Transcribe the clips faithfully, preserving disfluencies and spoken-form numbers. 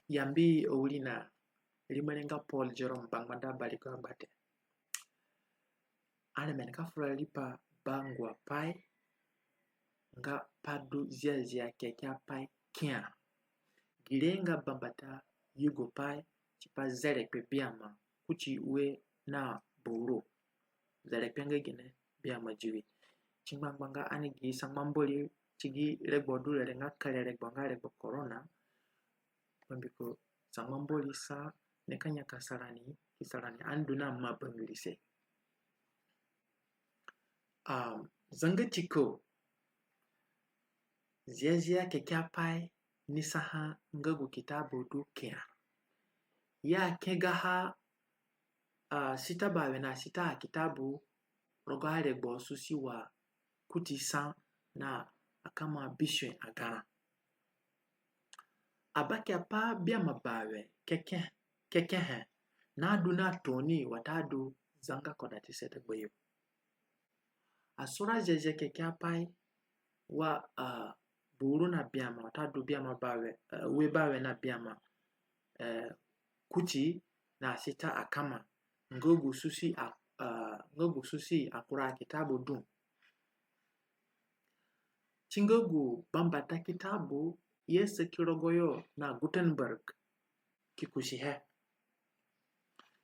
yambi awirina rimore nga Paul Jerome Bangbanda Barigo Agbate. Areme nika fura riipa bangua pai nga pa du Ziazia Kekeapai kia. Gire nga bambata yugopai tipa zerekpe biama kuti ue na boro. Zerekpe nga gine? Biama diwi. Ti ngbangba nga ani gi sangba Mbori ti gi regbo du re nga kere regbo nga regbo corona. Bambiko sangba Mbori sa nika nyakasa rani, ki sa rani ani du na ma bangirise. Um, zanga tiko Ziazia Kekeapai ni saha nga gu kitabu du kia. Ya ke gaha, uh, sita bawe na sita kitabu rogo aregbo susi wa kuti sa na akama bisue agarã. Abakeapai biama bawe keke, kekehe nadu na tooni watadu zanga kodatise dagbayo. Asura Ziazia Kekeapai wa, uh, buru na biama watadu biama bawe, uh, ue bawe na biama, uh, kuti na sita akama nga gu susi a, uh, nga gu susi akura kitabu du. Ti nga gu bambata kitabu i asaki rogoyo na Gutenberg ki kusihe.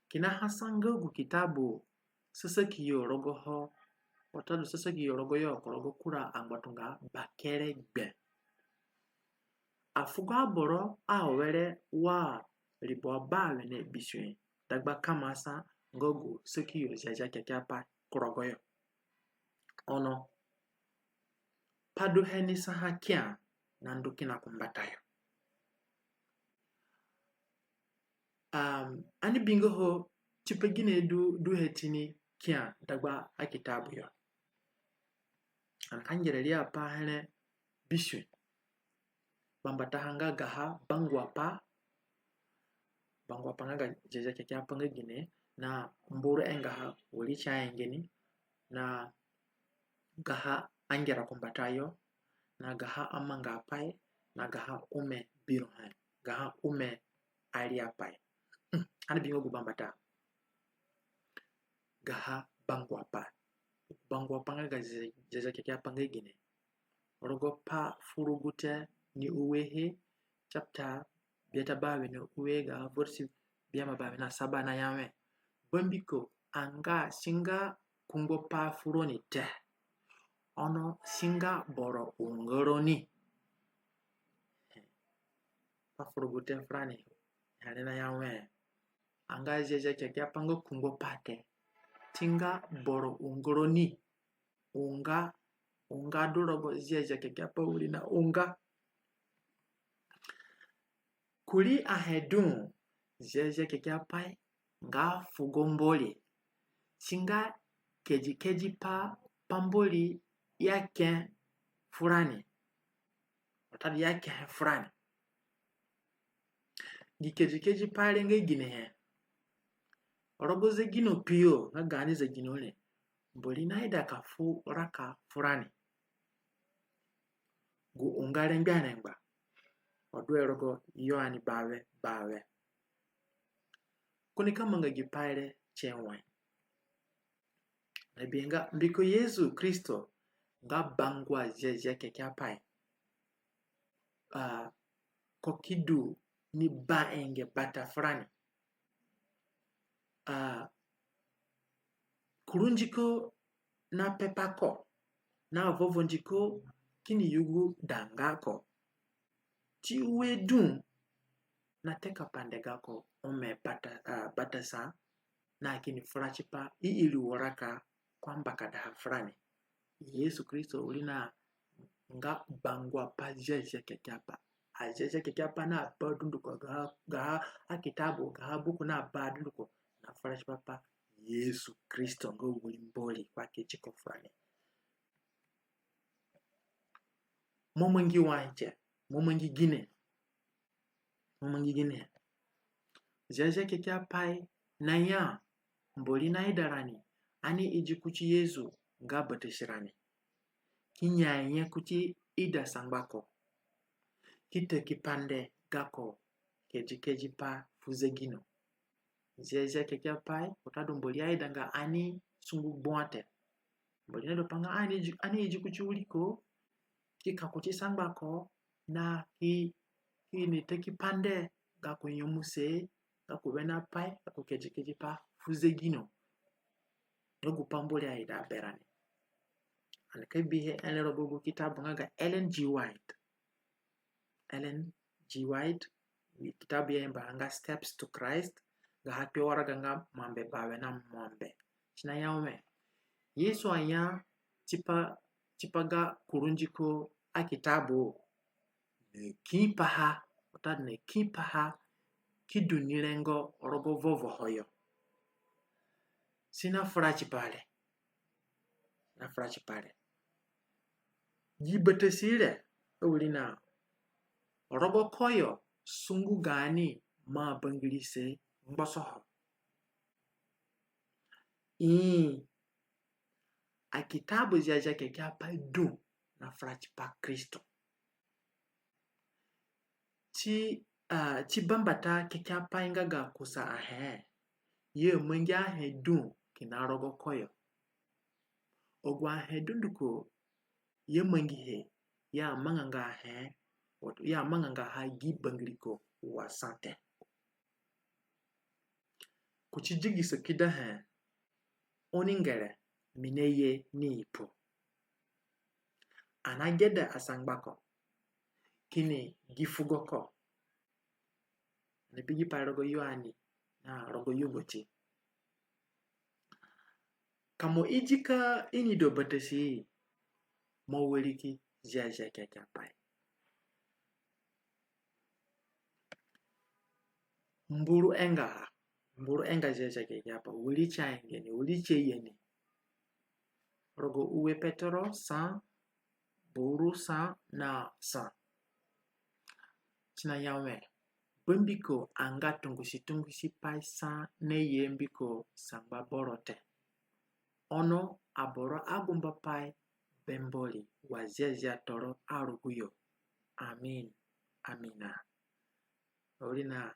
Kina ha sa nga gu kitabu sasakiyo rogoho watadu sasakiyo rogoyo ku rogo kura angbatunga bakere gbe. Afugo aboro awere wa ribua bawe na bisue dagba kama sa nga gu sakiyo Ziazia Kekeapai ku rogoyo. Ono pa duhe ni saha kia na ndu kina ku mbatayo. Um, ani bingo ho tipa gine du, duhe tini kia dagba akitabu yo. Ani ka ngera ri apai here bisue. Bambataha nga gaha bangua pai. Bangua pai nga ga Ziazia Kekeapai nga gine, na mburu engaha wari ti aenge ni, na gaha angera ku mbatayo, na gaha amangaapai, na gaha ome birohe, gaha ome ariapai. Hmm, ani bingo gu bambata. Gaha bangua pai. Bangua pai nga ga Ziazia Kekeapai nga gine. Rogo Pa Fu Rugute ni Uehe, chapter biata bawe na ue ga verse biama bawe na saba naya we, bambiko anga si nga kungbo pai furoni te, ono si nga boro unga roni. Pa Fu Rugute furani, ani naya we, anga Ziazia Kekeapai nga kungbo pai te, si nga boro unga roni. Unga, unga du rogo Ziazia Kekeapai wirina unga. Kurii ahe du, Ziazia Kekeapai nga fugo Mbori. Si nga kedikedi pai, pai Mbori ya ke furani. Watadu ya kehe furani. Gi kedikedi pai re nga ginehe? Rogo zegino kpio nga gaani zegino re, Mbori naida ka fu raka furani. Gu unga rengbe arengba. Oduhe rogo Yoane bawe, bawe. Ko nika manga gi pai re tie wai? Ani bi nga mbiko Yesu Kristo nga bangua Ziazia Kekeapai. Ah, ko ki du ni baenge bata furani. Ah, kuru ndiko na pepa ko, na vovo ndiko kini yugu danga ko. Ti ue du na teka pande gako ome bata, ah, bata sa, na kini fura tipa i iri waraka ko ambakadaha furani. Yesu Kristo wirina nga bangua pai Ziazia Kekeapai. A Ziazia Kekeapai na ba dunduko, gaha, gaha akitabu, gaha buku na ba dunduko na fura tipa pa Yesu Kristo nga wiri Mbori ko aki tiko furani. Mo mangi wai tie, mo mangi gine. Mo mangi gine. Ziazia Kekeapai naya Mbori naida rani ani idi kuti Yesu nga batasi rani, ki nyeanye kuti ida sangbako, ki taki pande gako kedikedi pa fu zegino. Ziazia Kekeapai, watadu Mbori aidanga ani sungu gbua te. Mbori nadu pa nga ani idi, ani idi kuti wiriko, ki ka kuti sangbako, na ki, ki ni taki pande, gako nyemuse, gako wene apai, gako kedikedi pa fu zegino. Nga gu pa Mbori aida berani. Ani ka bihe, eh, rogo gu kitabu nga ga Ellen G. White. Ellen G. White, wi kitabu i ayamba nga Steps to Christ, gaha kpewaraga nga mambe bawe na mambe. Si naya we, Yesu aya tipa, tipa ga kuru ndiko akitabu, ni ki paha, watadu ni ki paha ki du ni rengo rogo vovo ho yo. Si nafura tipa re. Nafura tipa re. Gi batasi re, awirina rogo koyo sungu gaani ma bangirise ngbasoho. Ii, akitabu Ziazia Kekeapai du nafura tipa Kristo. Ti, ah, ti bambata Kekeapai nga ga kusa ahe, i amangi ahe du kina rogo koyo. Agu ahe dunduko i amangihe, i amanganga ahe, watadu i amanganga ha gi bangiriko wa sa te. Kuti digiso kidahe, oni ngere mi naye ni ipo. Ani ageda asangbako kini gi fugo ko. Ani bi gi pai rogo Yoane na rogo Yugoti. Ka mo idi ka ini do batasi, mo wiriki Ziazia Kekeapai. Mburu enga ha, mburu enga Ziazia Kekeapai, wiri ti aenge ni, wiri ti aye ni. Rogo ue Petero sa, buru sa na sa. Si naya we, bambiko anga tungusi tungusi pai sa naye mbiko sangba boro te. Ono aboro agumba pai be Mbori wa Ziazia Toro aruguyo. Amin. Amina. Awirina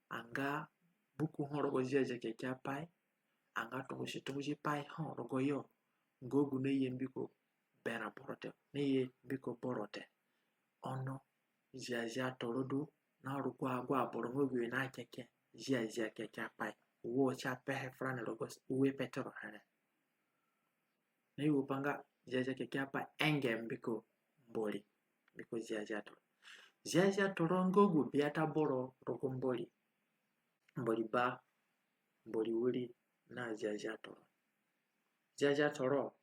anga buku ho rogo Ziazia Kekeapai, anga tungusi tungusi pai ho rogoyo, nga gu naye mbiko berã boro te, naye mbiko boro te. Ono Ziazia Toro du narugu agu aboro nga gu i nakeke Ziazia Kekeapai. Wo si apehe furani rogo ue Petero here. Na i wo pa nga Ziazia Kekeapai enge mbiko Mbori, mbiko Ziazia Toro. Ziazia Toro nga gu biata boro rogo Mbori. Mbori Ba, Mbori Wiri na Ziazia Toro. Ziazia Toro,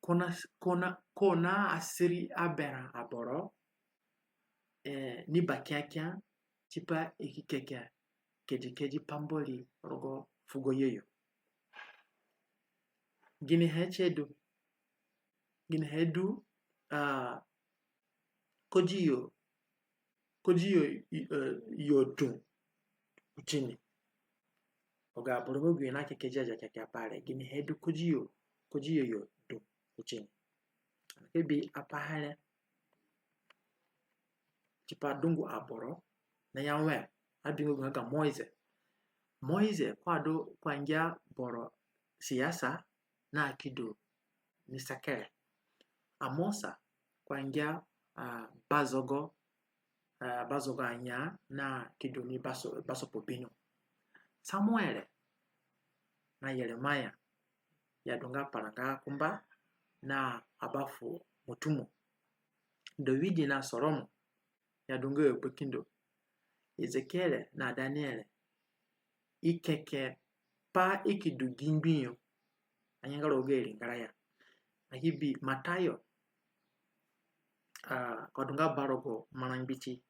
ko na, ko na, ko na asiri aberã aboro, eh, ni bakiakia, tipa i ki keke kedikedi pa Mbori rogo fugo yo yo. Ginihe tie du? Ginihe du, ah, kodiyo, kodiyo, eh, yo du kutini? Agu aboro nga gu i nakeke Ziazia Kekeapai re, ginihe du kodiyo, kodiyo yo du kutini? Ani ka bi apaha re tipa dungu aboro, naya we, abingo gu nga ga Moize. Moize, ko adu ko angia boro siasa na ki du ni sekere. Amosa, ko angia, ah, bazogo, ah, bazogo anya na ki du ni baso-, basopo bino. Samuere na Yeremaya, i adunga paranga kumba na abafu mutumo. Dawidi na Soromo, i adunga abakindo. Ezekiere na Daniere, i keke pa i ki du gi ngbi yo, anyanga rogo ga ringara ya. Ani ki bi Matayo, ah, ko adunga ba rogo marangbiti.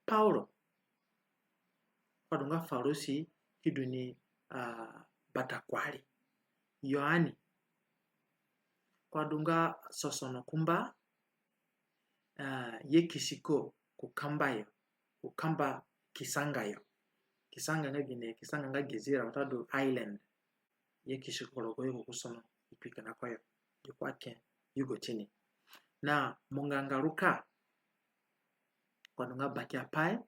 Paulo, ko adunga farusi ki du ni, ah, batakwari. Yoani, ko adunga sosono kumba, ah, ye kisiko ku kamba yo, ku kamba kisanga yo. Kisanga nga gine, kisanga nga gezira watadu island. Ye kisiko rogo yo ku kusono, i kpi kina ko yo. I ko ake yugo tini. Na munganga ruka, ko adunga bakiapai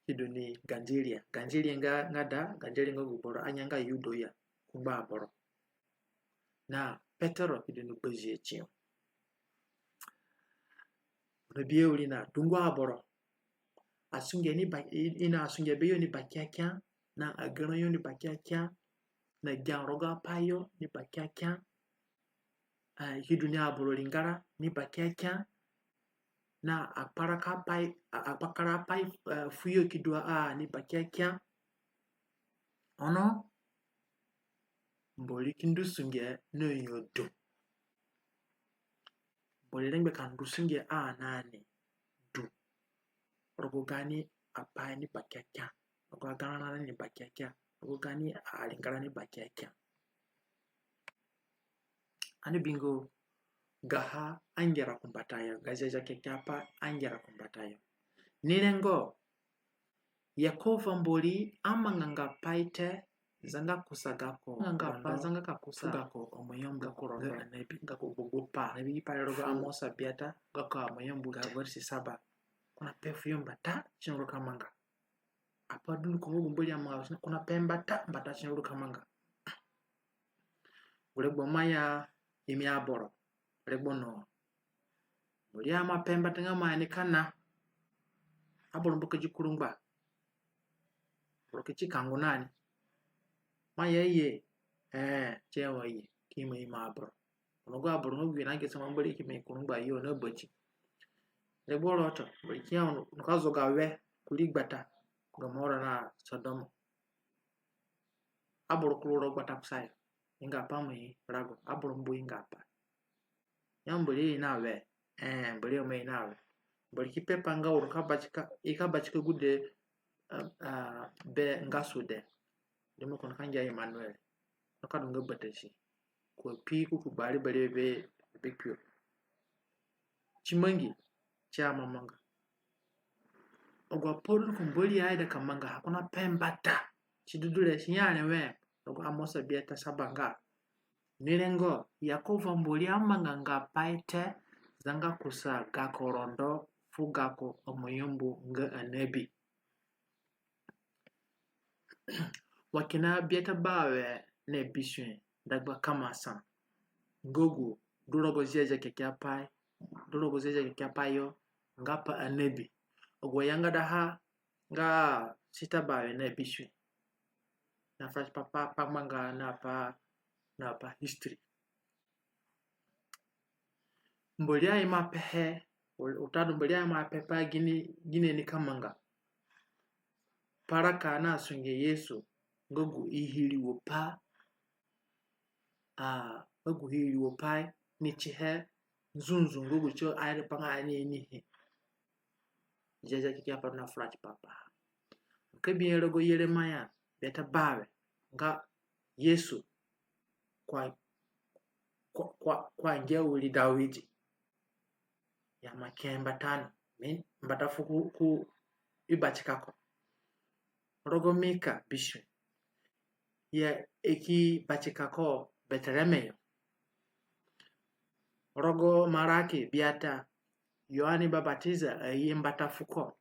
ki du ni Ganjiria. Ganjiria nga, nga da, Ganjiria nga gu boro anya nga Yudo ya ku ngba aboro. Na Petero ki du ni gbazie tiyo. Ono bi awiri na dungu aboro. Asunge ni ba, i, i na asunge be yo ni bakiakia, na agarã yo ni bakiakia, na gia rogo apai yo ni bakiakia, a, ki du ni aboro ringara ni bakiakia, na akparaka apai, a, akpakara apai, a, fuyo ki du a ni bakiakia. Ono, Mbori ki ndu sunge na yo du. Mbori rengbe ka ndu sunge a na ni du. Rogo gaani apai ni bakiakia. Rogo agarã ni bakiakia. Rogo gaani aringara ni bakiakia. Ani bingo gaha angera kumbatayo, ga Ziazia Kekeapai angera kumbatayo. Ni rengo, Yekova Mbori amanganga pai te, zanga kusa gako, amanganga pai zanga ka kusa gako, omoyombu gako rondo, nga anebi, gako gbogbo pa. Anebi gi pai rogo Amosa biata, gako omoyombu ga versi saba. Ko na pe fuyo mbata, si naru ka manga. Apai dunduko nga gu Mbori amanga, ko na pe mbata, mbata si naru ka manga. Gu regbo ma ya imi aboro, regbo no. Mbori aima pe mbata nga mo ya ni ka na. Aboro mbu ka di kurungba. Aboro ki ti kangu na ni. Ma ya ye, ee, ti ya wa ye, ki ima imi aboro. Ono gu aboro nga gu i na gesa ma Mbori ki mi kurungba yo na bati. Regbo ro to, Mbori ki ya ono ka zoga we kuri gbata, Gomora na Sodomo. Aboro kuru ro gbata kusayo. Ingapai mo i rago, aboro mbu ingapai. Ya Mbori i na we, ee, Mbori mo i na we. Mbori ki pepa nga uru ka batika, i ka batika gude, a, a, be nga sude. Dimo kono ka ngia Emmanuel. No ka du nga batasi. Ko pi ku ku bari bari be, be kpio. Ti mangi, ti aima manga. Agu apai dunduko Mbori aida ka manga ha ko na pe mbata. Ti du du re, si ya ni we, rogo Amosa biata saba nga. Ni rengo, Yekova Mbori amanganga pai te, zanga kusa gako rondo, fu gako omoyombu nga anebi. Wa kina biata bawe na bisue dagba kama sa. Nga gu du rogo Ziazia Kekeapai, du rogo Ziazia Kekeapai yo, nga pa anebi. Agu ayangadaha nga sita bawe na bisue. Na fasi pa, pa, pa manga na pa, na pa history. Mbori aima pehe, watadu Mbori aima pepa gini, gini ni ka manga. Paraka na sunge Yesu, nga gu i hiriwo pa, a, nga gu hiriwo pa ni tihe nzunzu, nga gu tio aida pa nga ani inihe. Ziazia Kekeapai na fura tipa pa. Ka bi rogo Yeremia, biata bawe, nga Yesu, ko a, ko a, ko a, ko angia wiri Dawidi. Ya ma ke mbata no, mi mbata fu ku, ku i batika ko. Rogo Mika bisue. Ya i ki batika ko Beteleme yo. Rogo Maraki biata, Yoane Babatiza aye mbata fuko.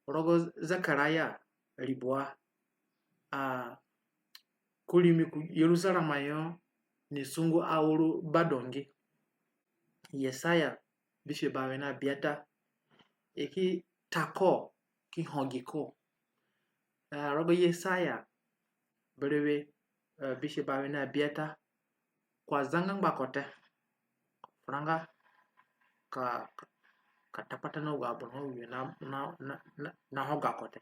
Rogo Zekaraya ribua, a, ku rimi ku Yerusarema yo ni sungu auru badongi. Yesaya bisue bawe na biata, i ki ta ko, ki ho gi ko. A, rogo Yesaya berewe, a, bisue bawe na biata, ko azanga ngbako te. Furanga ka, ka, ka ta pata na agu aboro nga gu na, na, na, na, na ho gako te.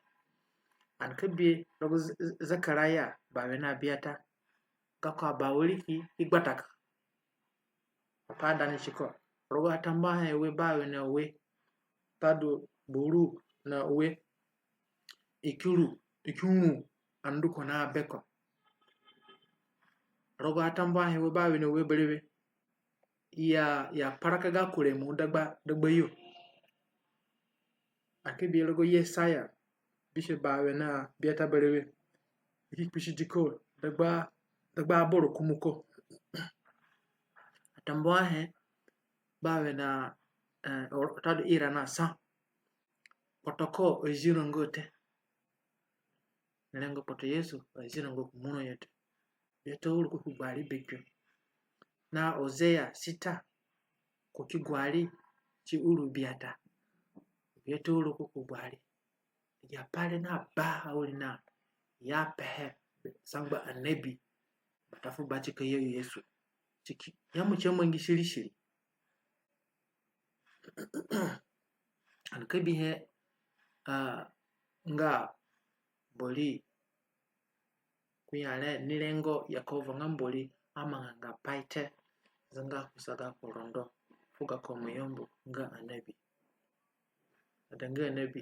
Ani ka bi rogo Z-, Z-, Zekaraya bawe na biata, gako abawiriki ki gbataka. Apai da ni tiko. Rogo Atambuahe ue bawe na ue, watadu buru na ue, i ki ru, i ki ru andu ko na beko. Rogo Atambuahe ue bawe na ue berewe, i ya, i ya paraka gako remu dagba, dagba yo. Ani ka bi rogo Yesaya bisue bawe na biata berewe, i ki kpisidi ko dagba, dagba aboro kumuko. Atambuahe bawe na, e, watadu ira na sa. Kpotoko azirongo te. ni rengo kpoto Yesu, a zira nga ku muro yo te. Biata uru ko ku gbari bekpio. Na Hosea sita, ko ki gbari ti uru biata. Biata uru ko ku gbari. Agi apai re na ba awirina ya pehe sangba anebi. Mbata fu batika yo Yesu. Tiki. Ya mo ti amangi siri siri. Ani ka bihe, ah, nga Mbori ku ya re ni rengo Yekova nga Mbori amanganga pai te, zanga kusa gako rondo fu gako muyombo nga anebi. Ada nga anebi,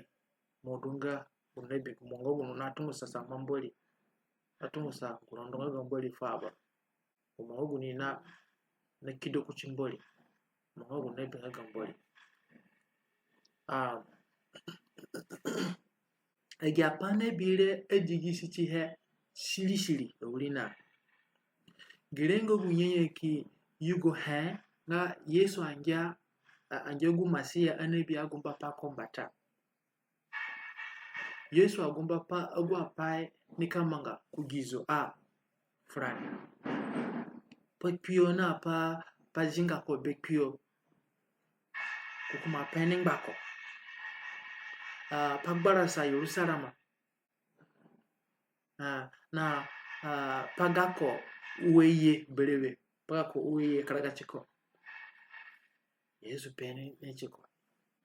mo du nga anebi, mo nga gu natungusa sa ma Mbori, natungusa gu rondo nga ga Mbori fu aboro. Gu mo nga gu ni na, na kido kuti Mbori. Mo nga gu anebi nga ga Mbori. Ah, agi apai anebi re adigisi tihe siri siri awirina. Gi rengo gu nyanyaki yugohe nga Yesu angia, a-, angia gu Masiya anebi agumba pa ko mbata. Yesu agumba pa agu apai nika manga ku gizo a furani. Pa kpio na pa, pa zinga ko be kpio. Ko kuma pa ni ngba ko. Ah, pa gbarasa Yerusalema. Ah, na, ah, pa gako ue ye berewe. Pa gako ue ye karaga tiko. Yesu pe ni, ni tiko.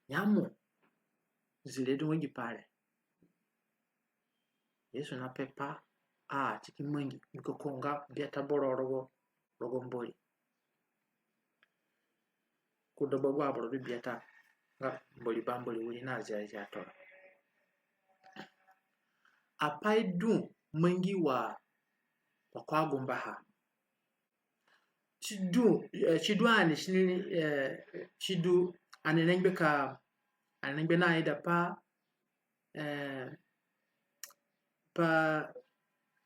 Nyemu. Zire du nga gi pai re. Yesu na pepa a tiki mangi, mbiko ko nga biata boro rogo, rogo Mbori. Ku dagba agu aboro du biata nga Mbori ba Mbori wiri na Ziazia Toro. Apai du mangi wa, wa ko agumbaha. Sidu, eh, sidu ani sini, eh, sidu ani rengbe ka, ani rengbe na ida pa, eh, pa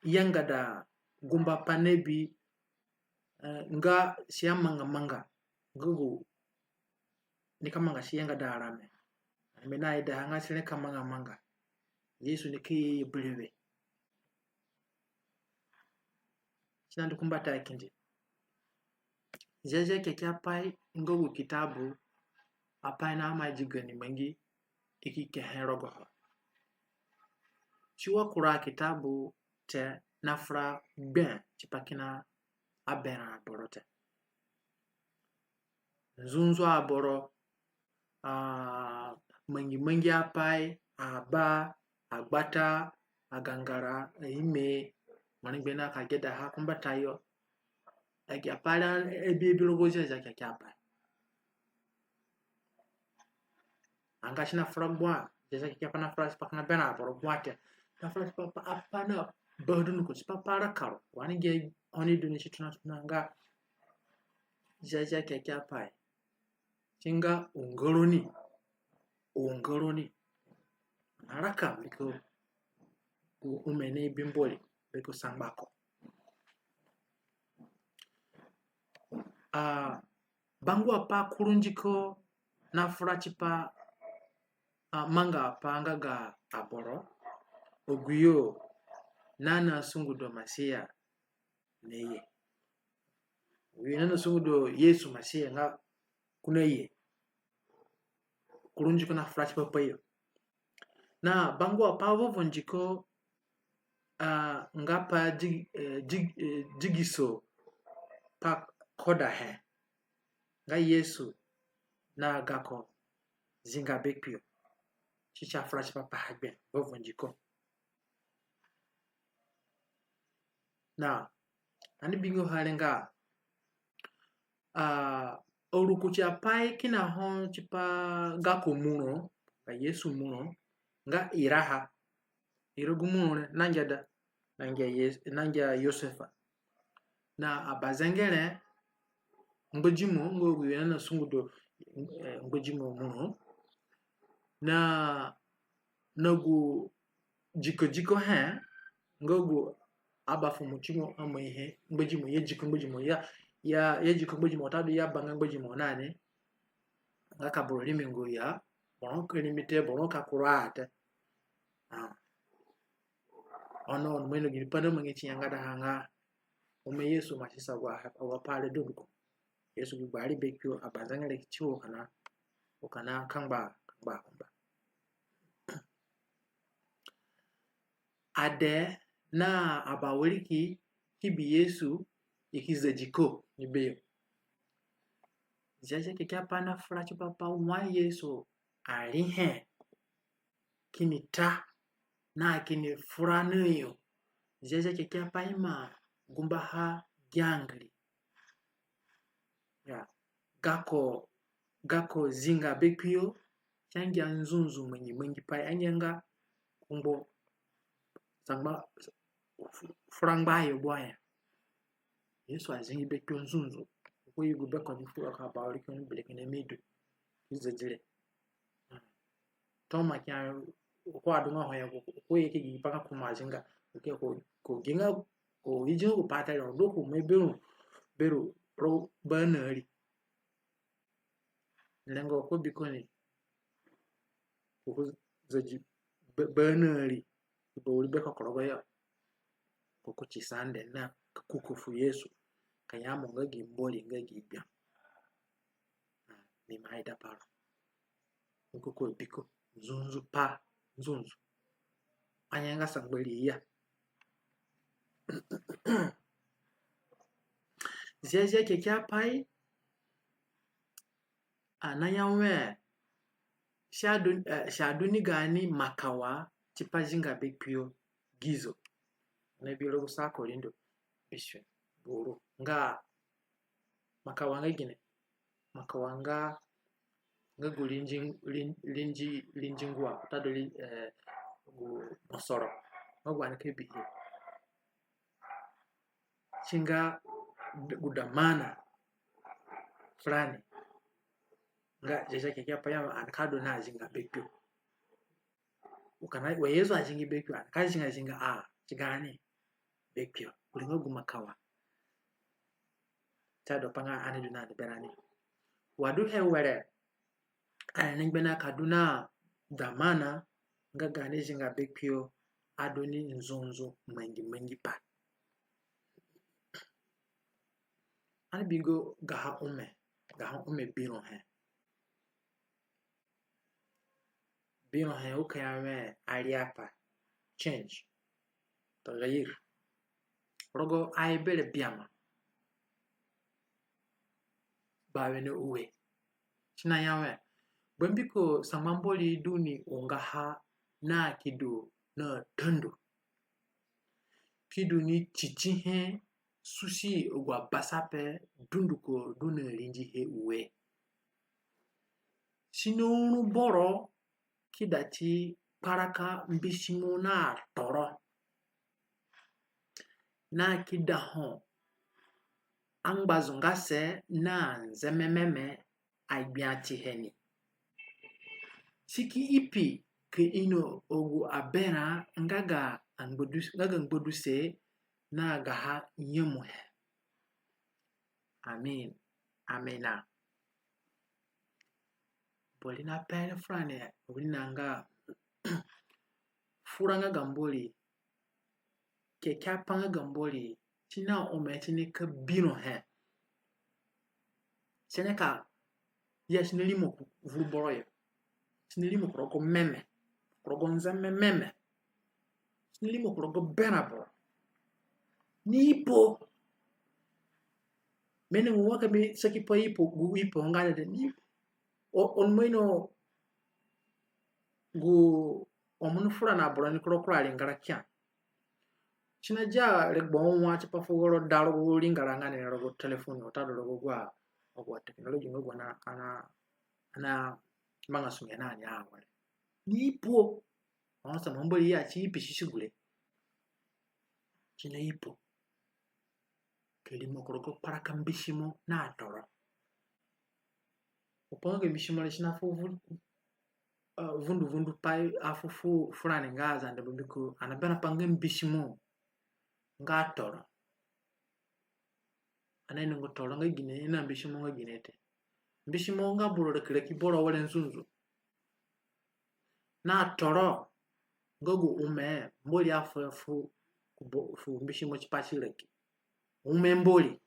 yangada gumba pa nebi, eh, nga si amanga manga, nga gu nika manga si yangada arame. Ani rengbe na ida ha nga si rengbe ka manga manga. Yesu nika ye berewe. Si nandu ku mbata kindi. Ziazia Kekeapai nga gu kitabu apai na mai di gani mangi i ki kehe rogoho. Si wa kura kitabu te na fura gbe tipa kina aberã aboro te. Nzunzu aboro, ah, mangi mangi apai, aba, agbata, agangara, aime, mo rengbe na ka gedaha ku mbatayo. Agi apai re abi abi rogo Ziazia Kekeapai. Anga si na fura gbua, Ziazia Kekeapai na fura tipa kina berã aboro gbua te. Na fura tipa pa apai na ba dunduko, tipa pa raka ro. Wa ani gi oni du ni si tona tona nga Ziazia Kekeapai. Si nga ungaroni, ungaroni. Na raka mbiko gu ome ni bi Mbori, mbiko sangbako. Ah, bangu apai kuru ndiko na fura tipa, ah, manga apai nga ga aboro, agu yo na na sungudo Masiya na ye. Agu yo na na sungudo Yesu Masiya nga ko na ye. Kuru ndiko na fura tipa pa yo. Na bangu apai vovo ndiko, ah, nga pa di-, eh, di-, eh, digiso pa kodahe. Nga Yesu na gako zinga be kpio. Si si afura tipa paha gbe, vovo ndiko. Na, ani bingo ha re nga, ah, arukuti apai kina ho tipa gako muro, nga Yesu muro, nga iraha. Ira gu muro re, nangia da, nangia Yes-, nangia Yosefa. Na abazengere ngbadimo, nga agu yo na na sungudo, eh, ngbadimo muro. Na, na gu diko diko he, nga gu abafumu timo amaihe ngbadimo, ya diko ngbadimo, ya, ya, ya diko ngbadimo, watadu ya banga ngbadimo nani. Nga ka boro rimi ngo ya, boro ka rimi te, boro ka kura te. Ah. Ono, ono mo ino gini pai namangi ti nyanga da ha nga, ome Yesu ima sisa agu apai re dunduko. Yesu gu gbari be kpio, abanzengere ti wo kina, wo kina kangba, kangba akumba. Ade na abawiriki ki bi Yesu, i ki zadi ko ni beyo. Ziazia Kekeapai nafura tipa pa wai Yesu arihe kini ta na kini fura na yo. Ziazia Kekeapai ima gumbaha giangiri. Ya, gako, gako zinga be kpio si angia nzunzu mangi mangi pai, angianga kungbo sangba, fu-, fura ngbayo gbua ya. Yesu azingi be kpio nzunzu. Ko yugu beko ni fura ka bawiriki ni bere kina mi du ki zadi re. Toma kia ko adunga ho ya ko, ko ye ki gi pa ka kuma azinga. Ko, ko, ko ginga, ko ijinga ko pata ro do ko me beru, beru ro ba na ri. Rengo ko bi ko ni ko ku zadi ba, ba na ri. Ko bawiri beko ku rogo yo. Ko kuti sande na ka kuko fu Yesu. Ka ya mo nga gi Mbori nga gi Gbia. Mi ima ida pa ro. Nkuko biko nzunzu pa nzunzu. Anyanga sangbari ya. Ziazia Kekeapai anaya we si adu, eh, si adu ni gaani makawa tipa zinga be kpio gizo. Na bi rogo sa Korindo bisue buru nga makawa nga gine, makawa nga, nga gu rinzi, rin-, rinzi, rinzi ngua, watadu ri-, eh, gu mosoro. Nga gu ani ka bihe. Si nga d-, gu damana furani. Nga Ziazia Kekeapai ya ani ka du na zinga be kpio. Wa kina, wa Yesu azingi be kpio, ani ka zinga zinga a, ti gaani be kpio. Gu rengo gu makawa. Ti adu pa nga ani du na ni berani. Wa du he were, ani ni gbena ka du na damana nga gaani zinga be kpio adu ni nzunzu mangi mangi pa. Ani bi go gaha ome, gaha ome biro he. Bino he u ka ya we ariapa, change, tagayir. Rogo aebere biama. Bawene ue. Si naya we, bambiko sangba Mbori du ni ungaha na kidu na tandu. Kidu ni titihe susi agu abasape dunduko du na rindihe ue. Si nauru boro ki da ti kparaka mbisimo na toro. Na ki da ho angbazungase na nzemememe agbia tihe ni. Si ki ipi ka ino agu aberã nga ga angbadu-, nga ga ngbaduse na gaha nyemuhe. Amin. Amina. Mbori na pere furani, Mbori na nga fura nga ga Mbori, kekeapai nga ga Mbori, si na ome tini ka bino he. Si nika ya si na rimo ku vuru boro yo. Si na rimo ku rogo meme, ku rogo nzeme meme. Si na rimo ku rogo berã boro. Ni ipo. Mi ni ngu wa ka mi saki pa ipo, gu ipo nga dede ni ipo. O, oni ima ino gu, o mo ni fura na boro ni kura kura ringara kia. Si na dia regbo wa tipa fugo ro da rogo ringara nga ni rogo telefoni, watadu rogo gua, gua technology nga gua na, ana, ana manga sunge na ni awere. Ni ipo. Ono sa mo Mbori ya si ipi sisi gure. Si na ipo. Ka rimo ku rogo kparaka mbisimo na toro. Opa nga ga mbisimo re si na fu vu-, ah, vundu vundu pai afu fu furani nga Azande, bambiko ani aberã pa nga mbisimo nga toro. Ani ainonga toro nga gine, na mbisimo nga gine te. Mbisimo nga boro rakiraki boro were nzunzu. Na toro Nga gu ome Mbori afuhe fu, fu mbisimo tipa ti raki. Ome Mbori.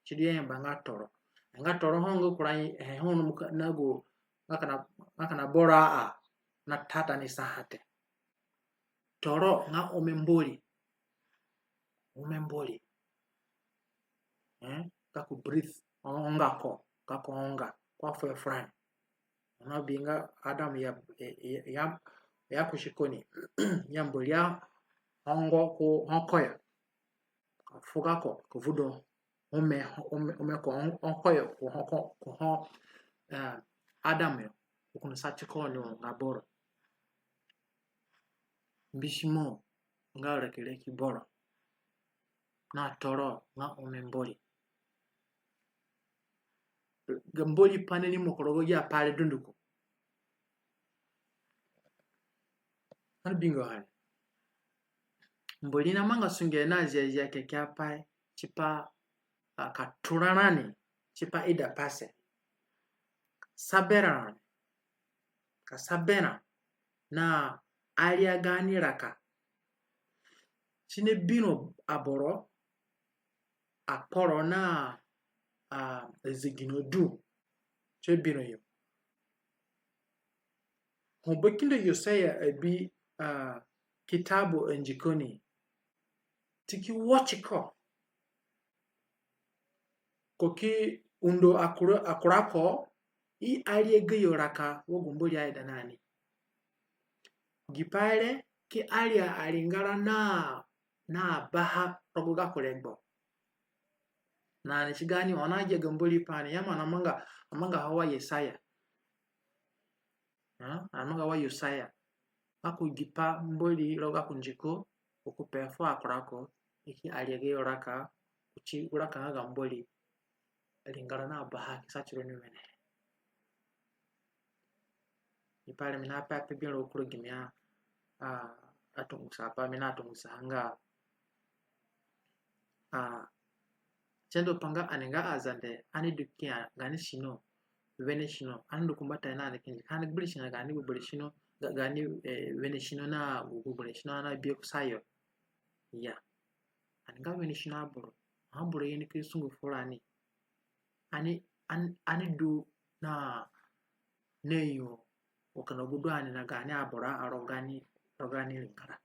Sidu i ayamba nga toro. Nga toro ho nga kura he ho na gu nga kana, nga kana boro a na tata ni saha te. Toro nga ome Mbori. Ome Mbori. Eh? Ka ko breathe. Onga ko. Ka ko onga. Ko afuhe furani. Ono bi nga Adam ya, ya, ya, ya kusi ko ni. Ya Mbori ya ongo ku ho ko yo. Ka fuga ko, ka vudo. Ome, ome, ome ko, ho ko yo, ku ho ko, ku ho, eh, Adam yo. Ku ni sa ti ko ni nga boro. Mbisimo nga raki raki boro. Na toro nga ome Mbori. Ga Mbori pa ni ni mokoro go ya pare dunduko. Ani bingo hani. Mbori na manga sunge na Ziazia Kekeapai tipa, a, ka tura rani tipa idapase. Sa berã rani. Ka sa berã na aria gaani raka. Si ni bino aboro akporo na, a, azegino du. Si bino yo. Ho bakindo Yosaya abi, a, kitabu andiko ni. Ti ki watch ko. Ko ki undo akura, akura ko, i aria gayo raka wa gu Mbori aida na ni. Gipai re ki aria aringara na, na baha rogo gako regbo. Na ni ti gaani oni agia ga Mbori pa ni, ya mo na manga, amanga ho wa Yesaya. Ha? Amanga wa Yosaya. Ako gipa Mbori rogo gako ndiko, ko ki pe fu akura ko, i ki aria gayo raka, kuti gu raka nga ga Mbori. Ringara na baha ki sa tiro ni wene. Gipai re mi na pe ape bino rogo kura gimi a, a, atungusa apai mi na tungusa ha nga, a, si ando pa nga ani nga Azande, ani du kia gaani sino, wene sino, ani du kumbatayo na ani kindi, ka ani gbiri sino gaani gbegberẽ sino, ga, gaani, eh, wene sino na gu gbegberẽ sino ani abihe kusayo. Ya. Ani nga wene sino aboro. Aboro ye ni ki sungu furani. Ani, ani, ani du na, na yo, wa kina gu du ani na gaani aboro a rogo gaani, rogo gaani ringara.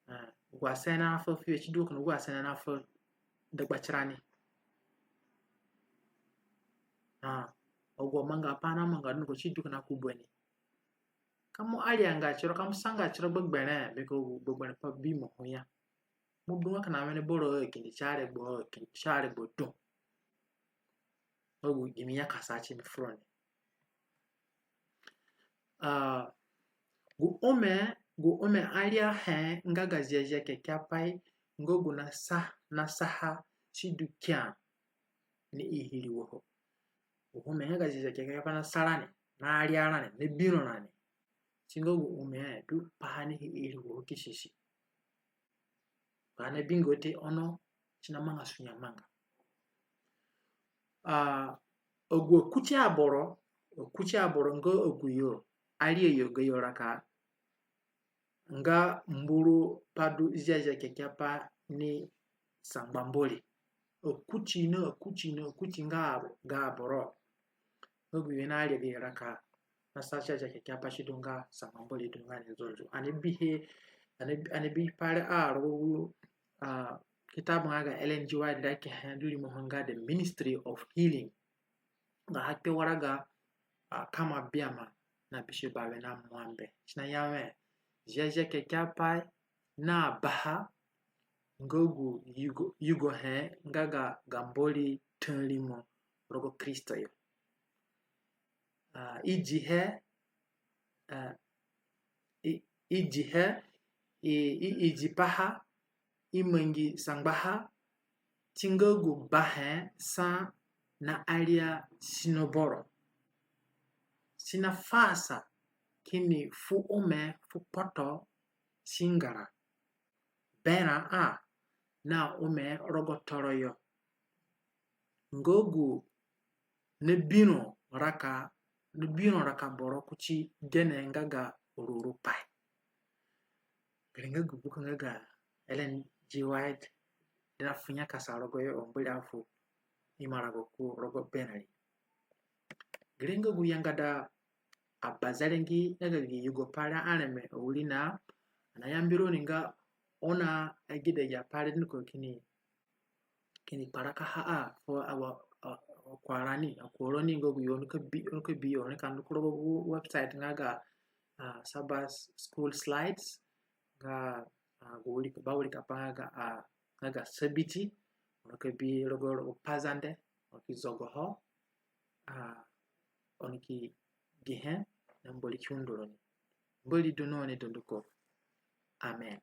Eh, gu asene na fu fiyo ti du wa kina gu asene na fu dagba tirani. Ah, agu amanga apai na manga du ni ko ti du kina ku bani. Ka mo aria nga tiro, ka mo sa nga tiro gbegberẽ, mbiko gu gbegberẽ pa bi mo ho ya. Mo du nga kina wene boro a kindi ti aregbo, a kindi ti aregbo du. Agu gimi nyakasa ti mi furoni. Ah, gu ome, gu ome ariahe nga ga Ziazia Kekeapai, nga gu na sa, na saha, si du kia ni ihiri woho. Gu ome nga ga Ziazia Kekeapai na sa rani, na aria rani, na bino rani. Si nga gu ome du paha ni ihiri woho ki sisi. Ka ani bingo te ono, si na manga sunge amanga. Ah, agu akuti aboro, akuti aboro nga agu yo, aria yo gayo raka, nga mburu pa du Ziazia Kekeapai ni sangba Mbori. Akuti na, akuti na, akuti nga ga aboro. Nga gu yo na aria gayo raka, na sa Ziazia Kekeapai si du nga sangba Mbori du nga ni nzunzu. Ani bihe, ani, ani bi pa re a rogo, a, kitabu nga ga Ellen G. White da kehe du rimoho nga The Ministry of Healing. Nga ha kpe waraga, a, kama biama na bisue bawe na mwambe. Si na ya we, Ziazia Kekeapai na baha nga gu yugo, yugohe nga ga, ga Mbori taarimo rogo Kristo yo. Ah, i dihe, ah, i, i dihe, i, i, i di paha, i mangi sangbaha, ti nga gu bahe sa na aria sino boro. Si na fasa kini fu ome fu kpoto si ngara. Berã a na ome rogo toro yo. Nga gu na bino raka, na bino raka boro kuti gene nga ga ruru pai. Gere nga gu buku nga ga Ellen G. White, dina fu nyakasa rogoyo, o Mbori afu imarago ku rogo berani. Gere nga gu yangada abazarengi nga ga gi yugopai re areme awirina, ani nayambi roni nga oni agida agi apai re dunduko kini kini kparakaha a fu akurarani, akuraroni nga gu yo oni ka bi, oni ka bi yo, oni ka ndu ku rogo gu website nga ga, ah, Sabbath School Slides, nga, ah, gu wirikapai nga ga, ah, nga ga Sabiti, oni ka bi rogo, rogo Pazande, oni ki zogoho, ah, oni ki gihe, na Mbori ki undo roni. Mbori du na oni dunduko. Amen.